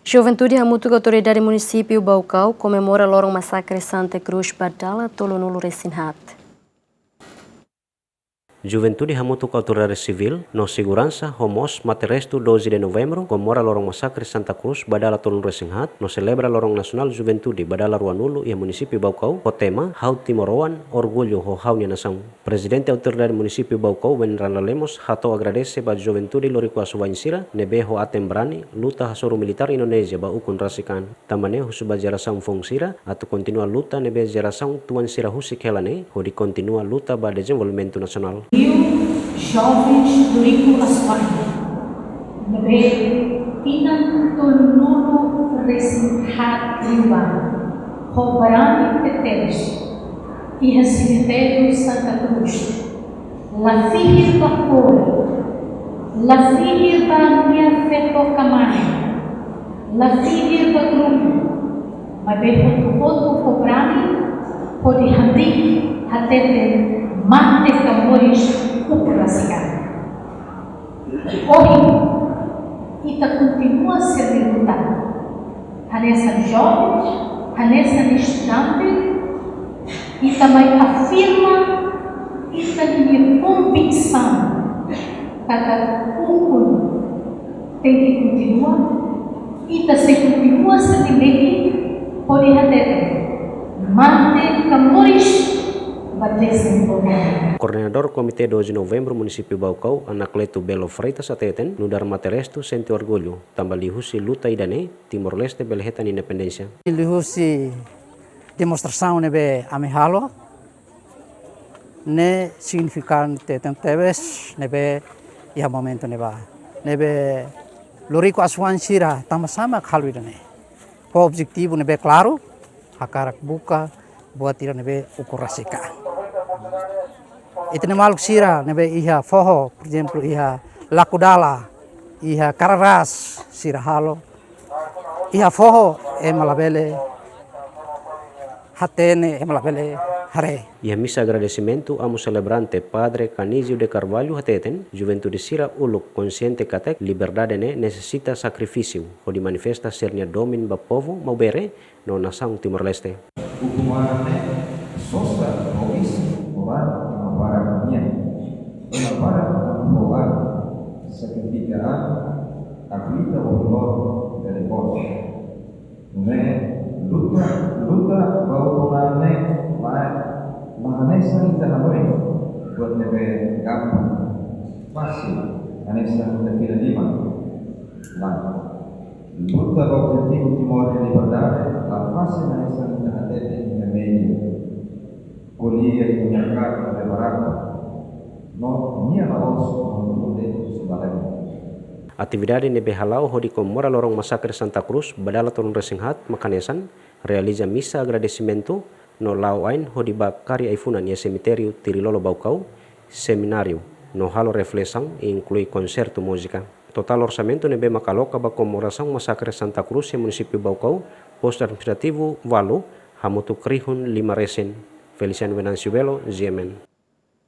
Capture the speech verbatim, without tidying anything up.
Juventude hamutuk Autoridade Munisípiu Baucau komemora loron masakre Santa Cruz ba dala tolunulu resin haat. Juventude hamutuk Autoridade Sivíl no Seguransa ho mós Materestu doze de Novembru komemora loron masakre Santa Cruz ba dala tolunulu resin haat no selebra Loron Nasionál Juventude ba dala ruanulu iha Munisípiu Baucau ho tema Ha'u Timoroan, Orgullu ho Ha'u-nia Nasaun. Prezidente Autoridade Munisípiu Baucau, Wenranda Lemos, hato'o agradese ba juventude Loriku Asuwa'in sira ne'ebé ho aten brani luta hasoru militár Indonézia ba ukun rasik an. Tanba ne'e husu ba jerasaun foun sira atu kontinua luta ne'ebé jerasaun tuan sira husik hela ne'e, hodi kontinua luta ba dezenvolvimentu nasionál. Viu jovens Loriku Asuwa'in ne'ebé tinan tolunulu resin haat liubá ho brani tebes iha semitériu Santa Cruz, la fihir ba kór, la fihir ba nia feto ka mane, la fihir ba grupu, maibé hotu-hotu ho brani hodi hamriik hatete mate ka moris ukun rasik an. Ohin, ita kontinua sira-nia luta. Hanesan joven, hanesan estudante, ita mai afirma ita-nia konviksaun katak ukun tenke kontinua, ita sei kontinua sira-nia mehi hodi hatete mate ka moris ba dezenvolvimentu. Koordenadór Komité doze Novembru Munisípiu Baucau, Anacleto Belo Freitas hateten, nu'udar Materestu sente orgullu, tanba liuhusi luta ida-ne'e Timor-Leste bele hetan independénsia. Liuhusi demonstrasaun ne'ebé ami halo ne'e signifikante tebes ne'ebé iha momentu ne'ebá. Ne'ebé Loriku Asuwa'in sira tama-sama halo ida-ne'e ho objetivu ne'ebé klaru, hakarak buka buat ida ne'ebé ukun rasik an. Ita-nia maluk sira ne'ebé iha foho, por ezemplu, iha Lakudala, iha Kararas, sira halo iha foho, ema labele hatene, ema labele haree. Iha misa agradesimentu, amu selebrante Padre Canizio de Carvalho hateten, juventude sira uluk konsiente katak liberdade ne'e nesesita sakrifísiu hodi manifesta sira-nia domin ba povu maubere no nasaun Timor-Leste. Ukun-an ne'e sosa ho isin orar ema barak nian. Ema barak ho an, sakrifika an, aklita ho lor bele bos. Ne'e luta, luta ba ukun-an ne'e la, la hanesan ita hanoin buat ne'ebé gampang, fasil, hanesan ita fila liman. Lae. Luta ba objetivu Timor nia liberdade la fasil hanesan ita hatete iha média, ko'alia iha merkadu ne'ebé barata, no nia la'ós monu de'it husi baleia. Atividade ne'ebé hala'o hodi komemora loron masakre Santa Cruz ba dala tolunulu resin haat mak hanesan realiza misa agradesimentu no la'o ain hodi bá kari ai-funan iha semitériu Tirilolo Baucau, semináriu, no halo reflesaun, inklui konsertu múzika. Totál orsamentu ne'ebé mak aloka ba komemorasaun masakre Santa Cruz iha Munisípiu Baucau, Postu Administrativu Valu, hamutuk rihun lima resin. Feliciano Venâncio Belo, G M N.